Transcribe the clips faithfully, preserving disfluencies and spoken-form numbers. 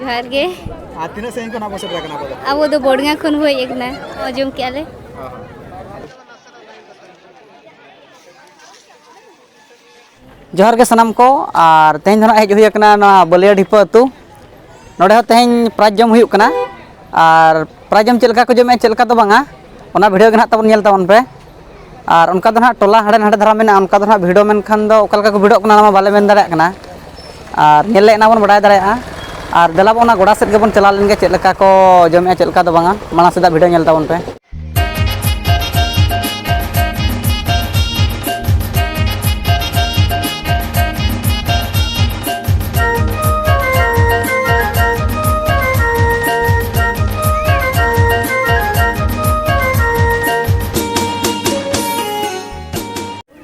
ᱡᱚᱦᱟᱨ ᱜᱮ᱾ ᱟᱨ ᱛᱤᱱᱟᱹᱜ ᱥᱟᱺᱜᱤᱧ ᱠᱷᱚᱱ ᱟᱵᱚ ᱥᱮᱴᱮᱨ ᱟᱠᱟᱱᱟ ᱟᱵᱚ ᱫᱚ? ᱟᱵᱚ ᱫᱚ ᱵᱚᱲᱜᱟ ᱠᱷᱚᱱ ᱵᱚ ᱦᱮᱡ ᱟᱠᱟᱱᱟ᱾ ᱚ, ᱡᱚᱢ ᱠᱮᱜᱼᱟ ᱞᱮ᱾ ᱦᱚᱸ, ᱦᱚᱸ᱾ ᱡᱚᱦᱟᱨ ᱜᱮ ᱥᱟᱱᱟᱢ ᱠᱚ, ᱟᱨ ᱛᱮᱦᱮᱧ ᱫᱚ ᱱᱟᱦᱟᱜ ᱦᱮᱡ ᱦᱩᱭ ᱟᱠᱟᱱᱟ ᱱᱚᱣᱟ ᱵᱟᱹᱞᱤᱭᱟᱹ ᱰᱷᱤᱯᱟᱹ ᱟᱹᱛᱩ᱾ ᱱᱚᱰᱮ ᱦᱚᱸ ᱛᱮᱦᱮᱧ prize ᱡᱚᱢ ᱦᱩᱭᱩᱜ ᱠᱟᱱᱟ, ᱟᱨ prize ᱡᱚᱢ ᱪᱮᱫ ᱞᱮᱠᱟ ᱠᱚ ᱡᱚᱢᱮᱜᱼᱟ, ᱪᱮᱫ ᱞᱮᱠᱟ ᱫᱚ ᱵᱟᱝᱟ, ᱚᱱᱟ video ᱜᱮ ᱱᱟᱦᱟᱜ ᱛᱟᱵᱚᱱ ᱧᱮᱞ ᱛᱟᱵᱚᱱ ᱯᱮ᱾ ᱟᱨ ᱚᱱᱠᱟ ᱫᱚ ᱱᱟᱦᱟᱜ ᱴᱚᱞᱟ ᱦᱟᱸᱰᱮ ᱱᱟᱰᱮ ᱫᱷᱟᱨᱟ ᱢᱮᱱᱟᱜᱼᱟ, ᱚᱱᱠᱟ ᱫᱚ ᱱᱟᱦᱟᱜ video ᱢᱮᱱᱠᱷᱟᱱ ᱫᱚ ᱚᱠᱟ ᱞᱮᱠᱟ ᱠᱚ ᱵᱷᱤᱲᱚᱜ ᱠᱟᱱᱟ, ᱚᱱᱟ ᱢᱟ ᱵᱟᱞᱮ ᱢᱮᱱ ᱫᱟᱲᱮᱭᱟᱜ ᱠᱟᱱᱟ᱾ ᱟᱨ ᱧᱮᱞ ᱞᱮᱫ ᱱᱟ ᱵᱚᱱ ᱵᱟᱰᱟᱭ ᱫᱟᱲᱮᱭᱟᱜᱼᱟ᱾ ᱟᱨ ᱫᱮᱞᱟ ᱵᱚ ᱚᱱᱟ ᱜᱚᱰᱟ ᱥᱮᱫ ᱜᱮᱵᱚᱱ ᱪᱟᱞᱟᱣ ᱞᱮᱱ ᱜᱮ, ᱪᱮᱫ ᱞᱮᱠᱟ ᱠᱚ ᱡᱚᱢᱮᱜᱼᱟ, ᱪᱮᱫ ᱞᱮᱠᱟ ᱫᱚ ᱵᱟᱝᱟ, ᱢᱟᱲᱟᱝ ᱥᱮᱫᱟᱜ video ᱧᱮᱞ ᱛᱟᱵᱚᱱ ᱯᱮ᱾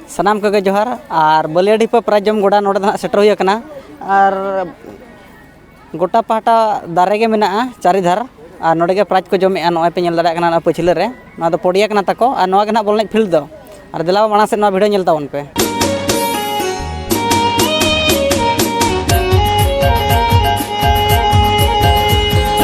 ᱥᱟᱱᱟᱢ ᱠᱚᱜᱮ ᱡᱚᱦᱟᱨ᱾ ᱟᱨ ᱵᱟᱹᱞᱤᱭᱟᱹ ᱰᱷᱤᱯᱟᱹ prize ᱡᱚᱢ ᱜᱚᱰᱟ ᱱᱚᱰᱮ ᱫᱚ ᱦᱟᱸᱜ ᱥᱮᱴᱮᱨ ᱦᱩᱭ ᱟᱠᱟᱱᱟ᱾ ᱟᱨ ᱜᱚᱴᱟ ᱯᱟᱦᱴᱟ ᱫᱟᱨᱮ ᱜᱮ ᱢᱮᱱᱟᱜᱼᱟ ᱪᱟᱹᱨᱤ ᱫᱷᱟᱨ, ᱟᱨ ᱱᱚᱰᱮ ᱜᱮ prize ᱠᱚ ᱡᱚᱢᱮᱜᱼᱟ᱾ ᱱᱚᱜᱼᱚᱭ ᱯᱮ ᱧᱮᱞ ᱫᱟᱲᱮᱭᱟᱜ ᱠᱟᱱᱟ, ᱱᱚᱣᱟ ᱯᱟᱹᱪᱷᱞᱟᱹ ᱨᱮ, ᱱᱚᱣᱟ ᱫᱚ ᱯᱚᱲᱤᱭᱟ ᱠᱟᱱᱟ ᱛᱟᱠᱚ, ᱟᱨ ᱱᱚᱣᱟ ᱜᱮ ᱱᱟᱦᱟᱜ ᱵᱚᱞ ᱮᱱᱮᱡ field ᱫᱚ᱾ ᱟᱨ ᱫᱮᱞᱟ ᱢᱟᱲᱟᱝ ᱥᱮᱫ ᱱᱚᱣᱟ video ᱧᱮᱞ ᱛᱟᱵᱚᱱ ᱯᱮ᱾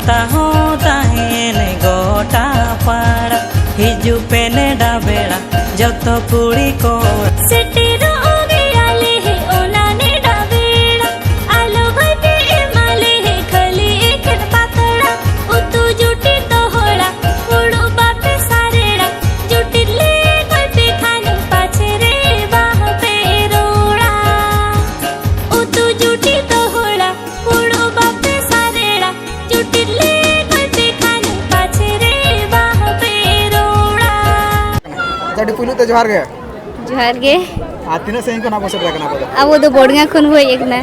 ᱛᱟᱦᱚᱸ ᱛᱟᱦᱮᱱ ᱜᱚᱴᱟ ᱯᱟᱲᱟ, ᱦᱤᱡᱩᱜ ᱯᱮ ᱱᱮᱰᱟ ᱵᱮᱲᱟ, ᱡᱚᱛᱚ ᱠᱩᱲᱤ ᱠᱚᱲᱟ᱾ ᱥᱮᱴᱮᱨᱚᱜ ᱜᱮᱭᱟᱞᱮ ᱚᱱᱟ ᱱᱮᱰᱟ ᱵᱮᱲᱟ, ᱟᱞᱚ ᱵᱷᱟᱹᱜᱤ ᱮᱢᱟᱞᱮ ᱠᱷᱟᱹᱞᱤ ᱮᱠᱷᱮᱱ ᱯᱟᱛᱲᱟ, ᱩᱛᱩ ᱡᱩᱴᱤ ᱫᱚᱦᱚᱲᱟ, ᱦᱩᱲᱩ ᱵᱟᱯᱮ ᱥᱟᱨᱮᱲᱟ, ᱡᱩᱴᱤ ᱞᱮ ᱜᱚᱡ ᱯᱮ ᱠᱷᱟᱱ ᱯᱟᱪᱷᱮ ᱨᱮ ᱵᱟᱝ ᱯᱮ ᱨᱚᱲᱟ᱾ ᱩᱛᱩ ᱡᱩᱴᱤ ᱫᱚᱦᱚᱲᱟ, ᱦᱩᱲᱩ ᱵᱟᱯᱮ ᱥᱟᱨᱮᱲᱟ, ᱡᱩᱴᱤ ᱞᱮ ᱜᱚᱡ ᱯᱮ ᱠᱷᱟᱱ ᱯᱟᱪᱷᱮ ᱨᱮ ᱵᱟᱝ ᱯᱮ ᱨᱚᱲᱟ᱾ ᱟᱪᱪᱷᱟ, ᱟᱹᱰᱤ ᱯᱩᱭᱞᱩ ᱛᱮ ᱡᱚᱦᱟᱨ ᱜᱮ᱾ ᱡᱚᱦᱟᱨ ᱜᱮ᱾ ᱟᱨ ᱛᱤᱱᱟᱹᱜ ᱥᱟᱺᱜᱤᱧ ᱠᱷᱚᱱ ᱟᱵᱚ ᱥᱮᱴᱮᱨ ᱟᱠᱟᱱᱟ ᱟᱵᱚ ᱫᱚ? ᱟᱵᱚ ᱫᱚ ᱵᱚᱲᱜᱟ ᱠᱷᱚᱱ ᱵᱚ ᱦᱮᱡ ᱟᱠᱟᱱᱟ᱾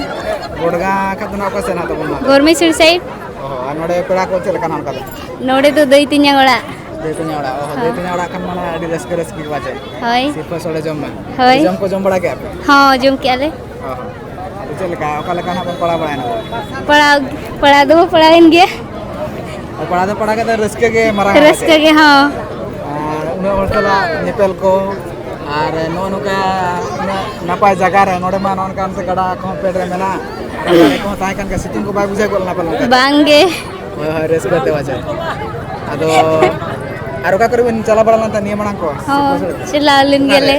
ᱵᱚᱲᱜᱟ ᱠᱷᱟᱱ ᱫᱚ ᱱᱟᱜ ᱚᱠᱟ ᱥᱮᱫ ᱱᱟᱜ ᱛᱟᱵᱚᱱ ᱱᱚᱣᱟ ᱫᱚ? ᱜᱚᱨᱢᱮᱥᱤᱲ side᱾ ᱚ, ᱟᱨ ᱱᱚᱰᱮ ᱯᱮᱲᱟ ᱠᱚ ᱪᱮᱫ ᱞᱮᱠᱟ ᱱᱟᱜ ᱚᱱᱠᱟ ᱫᱚ? ᱱᱚᱰᱮ ᱫᱚ ᱫᱟᱹᱭ ᱛᱤᱧᱟᱹ ᱚᱲᱟᱜ᱾ ᱫᱟᱹᱭ ᱛᱤᱧᱟᱹ ᱚᱲᱟᱜ, ᱚ, ᱦᱚᱸ᱾ ᱫᱟᱹᱭ ᱛᱤᱧᱟᱹ ᱚᱲᱟᱜ ᱠᱷᱟᱱ ᱢᱟᱱᱮ ᱟᱹᱰᱤ ᱨᱟᱹᱥᱠᱟᱹ ᱨᱟᱹᱥᱠᱟᱹ ᱜᱮ ᱵᱟᱪᱮ? ᱦᱳᱭ᱾ ᱥᱤᱨᱯᱟᱹ ᱥᱚᱲᱮ ᱡᱚᱢ ᱢᱮ᱾ ᱦᱳᱭ᱾ ᱡᱚᱢ ᱠᱚ ᱡᱚᱢ ᱵᱟᱲᱟ ᱠᱮᱜᱼᱟ ᱯᱮ? ᱦᱚᱸ, ᱡᱚᱢ ᱠᱮᱜᱼᱟ ᱞᱮ᱾ ᱚ, ᱦᱚᱸ᱾ ᱟᱫᱚ ᱪᱮᱫ ᱞᱮᱠᱟ, ᱚᱠᱟ ᱞᱮᱠᱟ ᱱᱟᱜ ᱵᱚᱱ ᱯᱟᱲᱟᱣ ᱵᱟᱲᱟᱭᱮᱱᱟ ᱵᱚᱱ? ᱯᱟᱲᱟᱣ, ᱯᱟᱲᱟᱣ ᱫᱚᱵᱚ ᱯᱟᱲᱟᱣᱮᱱ ᱜᱮᱭᱟ᱾ ᱯᱟᱲᱦᱟᱣ ᱫᱚ ᱯᱟᱲᱦᱟᱣ ᱠᱟᱛᱮ ᱨᱟᱹᱥᱠᱟᱹ ᱜᱮ ᱢᱟᱨᱟᱝ ᱟᱠᱟᱫ ᱨᱟᱹᱥᱠᱟᱹ ᱜᱮ, ᱦᱚᱸ᱾ ᱟᱨ ᱩᱱᱟᱹᱜ ᱦᱚᱲ ᱥᱟᱞᱟᱜ ᱧᱮᱯᱮᱞ ᱠᱚ, ᱟᱨ ᱱᱚᱜᱼᱚ ᱱᱚᱝᱠᱟ ᱩᱱᱟᱹᱜ ᱱᱟᱯᱟᱭ ᱡᱟᱭᱜᱟ ᱨᱮ, ᱱᱚᱰᱮ ᱢᱟ ᱱᱚᱜᱼᱚ ᱱᱚᱝᱠᱟ ᱜᱟᱰᱟ ᱠᱚᱦᱚᱸ ᱯᱷᱮᱰ ᱨᱮ ᱢᱮᱱᱟᱜᱼᱟ, ᱠᱚᱦᱚᱸ ᱛᱟᱦᱮᱸ ᱠᱟᱱ ᱜᱮᱭᱟ, ᱥᱤᱛᱩᱝ ᱠᱚ ᱵᱟᱭ ᱵᱩᱡᱷᱟᱹᱣ ᱜᱚᱫ ᱞᱮᱱᱟ ᱯᱟᱞᱮᱱ ᱚᱱᱠᱟ ᱫᱚ? ᱵᱟᱝ ᱜᱮ᱾ ᱦᱳᱭ, ᱦᱳᱭ, ᱨᱟᱹᱥᱠᱟᱹ ᱛᱮ ᱵᱟᱡᱟᱣ᱾ ᱟᱫᱚ ᱟᱨ ᱚᱠᱟ ᱠᱚᱨᱮ ᱵᱤᱱ ᱪᱟᱞᱟᱣ ᱵᱟᱲᱟ ᱞᱮᱱ ᱛᱟᱦᱮᱸᱫ ᱱᱤᱭᱟᱹ ᱢᱟᱲᱟᱝ ᱠᱚ? ᱦᱚᱸ, ᱥᱩᱯᱚᱨ ᱥᱩᱯᱚᱨ? ᱪᱟᱞᱟᱣ ᱞᱮᱱ ᱚᱠᱟᱨᱮ? ᱜᱮᱭᱟᱞᱮ᱾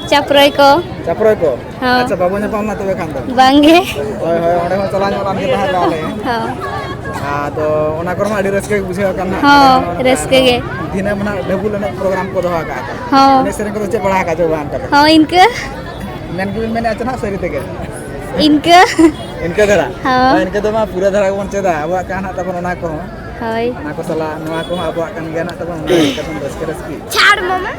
ᱪᱟᱯᱨᱚᱭ ᱠᱚ᱾ ᱪᱟᱯᱨᱚᱭ ᱠᱚ? ᱦᱚᱸ᱾ ᱟᱪᱪᱷᱟ, ᱵᱟᱵᱚ ᱧᱟᱯᱟᱢ ᱞᱮᱱᱟ ᱛᱚᱵᱮ ᱠᱷᱟᱱ ᱫᱚ? ᱵᱟᱝ ᱜᱮ᱾ ᱦᱳᱭ, ᱦᱳᱭ, ᱚᱸᱰᱮ ᱦᱚᱸ ᱪᱟᱞᱟᱣ ᱧᱚᱜ ᱞᱮᱱ ᱜᱮ ᱛᱟᱦᱮᱸᱫ ᱟᱞᱮ᱾ ᱦᱚᱸ᱾ ᱟᱫᱚ ᱚᱱᱟ ᱠᱚᱨᱮ ᱢᱟ ᱟᱹᱰᱤ ᱨᱟᱹᱥᱠᱟᱹ ᱜᱮ ᱵᱩᱡᱷᱟᱹᱣ ᱟᱠᱟᱱ ᱱᱟᱦᱟᱜ᱾ ᱦᱚᱸ, ᱟᱫᱚ ᱨᱟᱹᱥᱠᱟᱹ ᱜᱮ᱾ ᱫᱷᱤᱱᱟᱹᱢ ᱱᱟᱦᱟᱜ ᱰᱷᱟᱹᱵᱩᱞ ᱮᱱᱮᱡ ᱯᱨᱳᱜᱨᱟᱢ ᱠᱚ ᱫᱚᱦᱚ ᱟᱠᱟᱫ ᱠᱚ᱾ ᱦᱚᱸ᱾ ᱮᱱᱮᱡ ᱥᱮᱨᱮᱧ ᱠᱚᱫᱚ ᱪᱮᱫ ᱵᱟᱲᱟ ᱟᱠᱟᱫ ᱪᱚ ᱵᱟᱝ ᱚᱱᱠᱟ ᱫᱚ? ᱦᱚᱸ, ᱤᱱᱠᱟᱹ᱾ ᱢᱮᱱ ᱜᱮᱵᱤᱱ ᱢᱮᱱᱮᱫᱼᱟ ᱪᱮ ᱱᱟᱦᱟᱜ ᱥᱟᱹᱨᱤ ᱛᱮᱜᱮ? ᱤᱱᱠᱟᱹ᱾ ᱤᱱᱠᱟᱹ ᱫᱷᱟᱨᱟ? ᱦᱚᱸ᱾ ᱦᱳᱭ, ᱤᱱᱠᱟᱹ ᱫᱚ ᱢᱟ ᱯᱩᱨᱟᱹ ᱫᱷᱟᱨᱟ ᱜᱮᱵᱚᱱ ᱪᱮᱫᱟ, ᱟᱵᱚᱣᱟᱜ ᱠᱟᱱ ᱱᱟᱦᱟᱜ ᱛᱟᱵᱚᱱ ᱚᱱᱟ ᱠᱚᱦᱚᱸ᱾ ᱦᱳᱭ᱾ ᱚᱱᱟ ᱠᱚ ᱥᱟᱞᱟᱜ ᱱᱚᱣᱟ ᱠᱚᱦᱚᱸ ᱟᱵᱚᱣᱟᱜ ᱠᱟᱱ ᱜᱮᱭᱟ ᱱᱟᱦᱟᱜ ᱛᱟᱵᱚᱱ, ᱚᱱᱟ ᱠᱚ ᱛᱟᱵᱚᱱ ᱨᱟᱹᱥᱠᱟᱹ ᱨᱟᱹᱥᱠᱤ᱾ ᱪᱷᱟᱲ ᱢᱟᱢᱟ᱾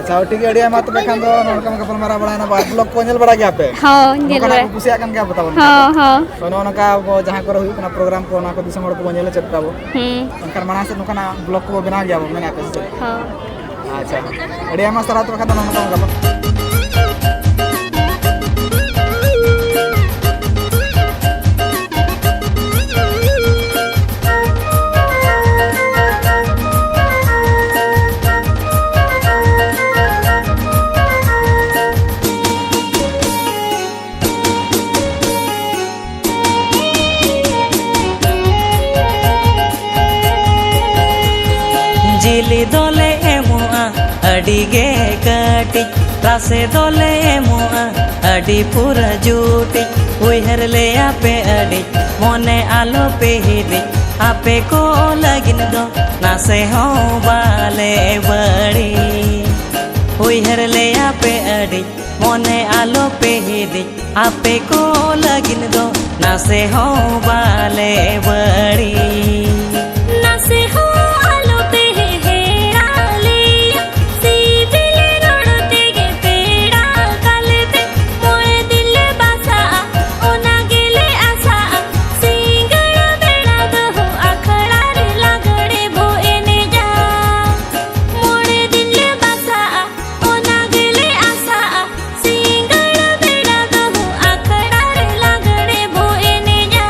ᱟᱪᱪᱷᱟ, ᱴᱷᱤᱠ ᱜᱮᱭᱟ, ᱟᱹᱰᱤ ᱟᱭᱢᱟ ᱛᱚᱵᱮ ᱠᱷᱟᱱ ᱫᱚ ᱱᱚᱝᱠᱟ ᱜᱟᱯᱟᱞ ᱢᱟᱨᱟᱣ ᱵᱟᱲᱟᱭᱮᱱᱟ, ᱵᱟᱨ ᱵᱞᱚᱜ ᱠᱚ ᱧᱮᱞ ᱵᱟᱲᱟ ᱜᱮᱭᱟ ᱯᱮ? ᱦᱚᱸ, ᱧᱮᱞ ᱱᱚᱝᱠᱟᱱᱟᱜ ᱵᱟᱲᱟ᱾ ᱠᱚ ᱠᱩᱥᱤᱭᱟᱜ ᱠᱟᱱ ᱜᱮᱭᱟ ᱯᱮ ᱛᱟᱵᱚᱱ ᱠᱷᱟᱱ ᱫᱚ? ᱦᱚᱸ, ᱦᱚᱸ᱾ ᱦᱳᱭ, ᱱᱚᱜᱼᱚ ᱱᱚᱝᱠᱟ ᱟᱵᱚ ᱡᱟᱦᱟᱸ ᱠᱚᱨᱮ ᱦᱩᱭᱩᱜ ᱠᱟᱱᱟ ᱯᱨᱳᱜᱨᱟᱢ ᱠᱚ, ᱚᱱᱟ ᱠᱚ ᱫᱤᱥᱚᱢ ᱦᱚᱲ ᱠᱚᱵᱚᱱ ᱧᱮᱞ ᱦᱚᱪᱚᱭᱮᱫ ᱠᱚᱣᱟ ᱵᱚ᱾ ᱦᱩᱸ᱾ ᱮᱱᱠᱷᱟᱱ ᱢᱟᱲᱟᱝ ᱥᱮᱫ ᱱᱚᱝᱠᱟᱱᱟᱜ ᱵᱞᱚᱜ ᱠᱚᱵᱚ ᱵᱮᱱᱟᱣ ᱜᱮᱭᱟ ᱵᱚ, ᱢᱮᱱᱮᱫ ᱠᱚ ᱥᱮ ᱪᱮᱫ? ᱦᱚᱸ᱾ ᱟᱪᱪᱷᱟ, ᱟᱹᱰᱤ ᱟᱭᱢᱟ ᱥᱟᱨᱦᱟᱣ ᱛᱚᱵᱮ ᱠᱷᱟᱱ ᱫᱚ ᱱᱚᱜᱼᱚ ᱱᱚᱝᱠᱟ ᱜᱟᱯᱟᱞ᱾ ᱡᱤᱞ ᱫᱚᱞᱮ ᱮᱢᱚᱜᱼᱟ ᱟᱹᱰᱤ ᱜᱮ ᱠᱟᱹᱴᱤᱡ, ᱨᱟᱥᱮ ᱫᱚᱞᱮ ᱮᱢᱚᱜᱼᱟ ᱟᱹᱰᱤ ᱯᱩᱨᱟᱹ ᱡᱩᱴᱤᱡ᱾ ᱩᱭᱦᱟᱹᱨ ᱞᱮᱭᱟ ᱯᱮ ᱟᱹᱰᱤ, ᱢᱚᱱᱮ ᱟᱞᱚ ᱯᱮ ᱦᱤᱫᱤᱡ, ᱟᱯᱮ ᱠᱚ ᱞᱟᱹᱜᱤᱫ ᱫᱚ ᱱᱟᱥᱮ ᱦᱚᱸ ᱵᱟᱞᱮ ᱵᱟᱹᱲᱤᱡ᱾ ᱩᱭᱦᱟᱹᱨ ᱞᱮᱭᱟ ᱯᱮ ᱟᱹᱰᱤ, ᱢᱚᱱᱮ ᱟᱞᱚ ᱯᱮ ᱦᱤᱫᱤᱡ, ᱟᱯᱮ ᱠᱚ ᱞᱟᱹᱜᱤᱫ ᱫᱚ ᱱᱟᱥᱮ ᱦᱚᱸ ᱵᱟᱞᱮ ᱵᱟᱹᱲᱤᱡ᱾ ᱱᱟᱥᱮ ᱦᱚᱸ ᱟᱞᱚ ᱯᱮ ᱦᱮᱲᱟ ᱞᱮᱭᱟ, ᱥᱤᱵᱤᱞ ᱨᱚᱲ ᱛᱮᱜᱮ ᱯᱮᱲᱟ ᱠᱟᱞᱮ ᱯᱮ᱾ ᱢᱚᱬᱮ ᱫᱤᱱ ᱞᱮ ᱵᱟᱥᱟᱜᱼᱟ, ᱚᱱᱟ ᱜᱮᱞᱮ ᱟᱥᱟᱜᱼᱟ᱾ ᱥᱤᱸᱜᱟᱹᱲ ᱵᱮᱲᱟ ᱫᱚ ᱟᱠᱷᱲᱟ ᱨᱮ ᱞᱟᱜᱽᱲᱮ ᱵᱚ ᱮᱱᱮᱡᱟ᱾ ᱢᱚᱬᱮ ᱫᱤᱱ ᱞᱮ ᱵᱟᱥᱟᱜᱼᱟ, ᱚᱱᱟ ᱜᱮᱞᱮ ᱟᱥᱟᱜᱼᱟ, ᱥᱤᱸᱜᱟᱹᱲ ᱵᱮᱲᱟ ᱫᱚ ᱟᱠᱷᱲᱟ ᱨᱮ ᱞᱟᱜᱽᱲᱮ ᱵᱚ ᱮᱱᱮᱡᱟ᱾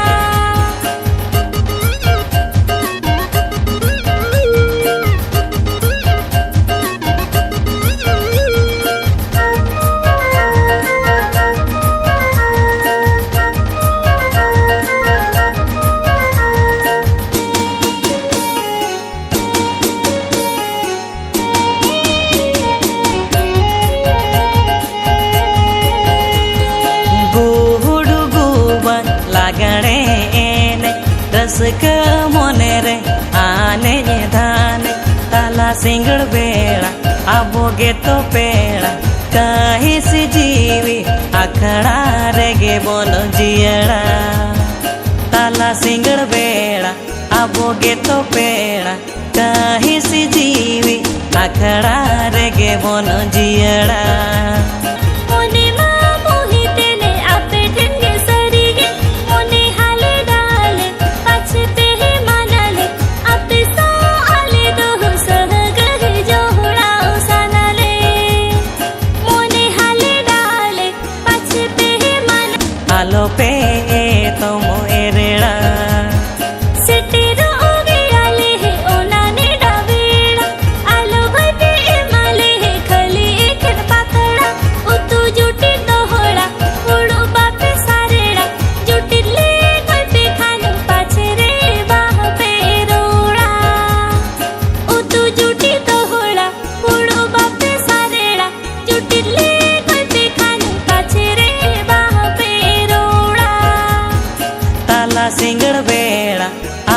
ᱨᱟᱹᱥᱠᱟᱹ ᱢᱚᱱᱮ ᱨᱮ ᱟᱱᱮᱡ ᱫᱷᱟᱱᱮᱡ, ᱛᱟᱞᱟ ᱥᱤᱸᱜᱟᱹᱲ ᱵᱮᱲᱟ ᱟᱵᱚ ᱜᱮᱛᱚ ᱯᱮᱲᱟ᱾ ᱠᱟᱹᱦᱤᱥ ᱡᱤᱣᱤ ᱟᱠᱷᱲᱟ ᱨᱮᱜᱮ ᱵᱚᱱ ᱡᱤᱭᱟᱹᱲᱟ᱾ ᱛᱟᱞᱟ ᱥᱤᱸᱜᱟᱹᱲ ᱵᱮᱲᱟ ᱟᱵᱚ ᱜᱮᱛᱚ ᱯᱮᱲᱟ᱾ ᱠᱟᱹᱦᱤᱥ ᱡᱤᱣᱤ ᱟᱠᱷᱲᱟ ᱨᱮᱜᱮ ᱵᱚᱱ ᱡᱤᱭᱟᱹᱲᱟ᱾ ᱢᱚᱱᱮ ᱢᱟ ᱢᱩᱦᱤᱛᱮᱱᱮ ᱟᱯᱮ ᱴᱷᱮᱱ ᱜᱮ ᱥᱟᱹᱨᱤ ᱜᱮ᱾ ᱢᱚᱱᱮ ᱦᱟᱞᱮ ᱰᱟᱞᱮ ᱯᱟᱪᱷᱮ ᱯᱮ ᱢᱟᱱᱟᱞᱮ, ᱟᱯᱮ ᱥᱟᱶ ᱟᱞᱮ ᱫᱚ ᱥᱟᱹᱜᱟᱹᱭ ᱡᱚᱲᱟᱣ ᱥᱟᱱᱟᱞᱮ᱾ ᱢᱚᱱᱮ ᱦᱟᱞᱮ ᱰᱟᱞᱮ ᱯᱟᱪᱷᱮ ᱯᱮ ᱢᱟᱱᱟ, ᱟᱞᱚ ᱯᱮ ᱮᱛᱚᱢ ᱮᱨᱮᱲᱟ᱾ ᱥᱮᱴᱮᱨᱚᱜ ᱜᱮᱭᱟᱞᱮ ᱚᱱᱟ ᱱᱮᱰᱟ ᱵᱮᱲᱟ, ᱟᱞᱚ ᱵᱷᱟᱹᱭ ᱯᱮ ᱮᱢᱟᱞᱮ ᱠᱷᱟᱹᱞᱤ ᱮᱠᱷᱮᱱ ᱯᱟᱛᱲᱟ᱾ ᱩᱛᱩ ᱡᱩᱴᱤ ᱫᱚᱦᱲᱟ, ᱦᱩᱲᱩ ᱵᱟᱯᱮ ᱥᱟᱨᱮᱲᱟ, ᱡᱩᱴᱤ ᱞᱮ ᱠᱚᱭ ᱯᱮ ᱠᱷᱟᱱ ᱯᱟᱪᱷᱮ ᱨᱮ ᱵᱟᱯᱮ ᱨᱚᱲᱟ᱾ ᱩᱛᱩ ᱡᱩᱴᱤ ᱫᱚᱦᱲᱟ, ᱦᱩᱲᱩ ᱵᱟᱯᱮ ᱥᱟᱨᱮᱲᱟ, ᱡᱩᱴᱤ ᱞᱮ ᱠᱚᱭ ᱯᱮ ᱠᱷᱟᱱ ᱯᱟᱪᱷᱮ ᱨᱮ ᱵᱟᱯᱮ ᱨᱚᱲᱟ᱾ ᱛᱟᱞᱟ ᱥᱤᱸᱜᱟᱹᱲ ᱵᱮᱲᱟ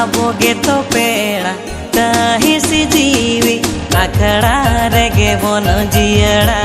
ᱟᱵᱚ ᱜᱮᱛᱚ ᱯᱮᱲᱟ, ᱠᱟᱹᱦᱤᱥ ᱡᱤᱣᱤ ᱟᱠᱷᱲᱟ ᱨᱮᱜᱮ ᱵᱚᱱ ᱡᱤᱭᱟᱹᱲᱟ᱾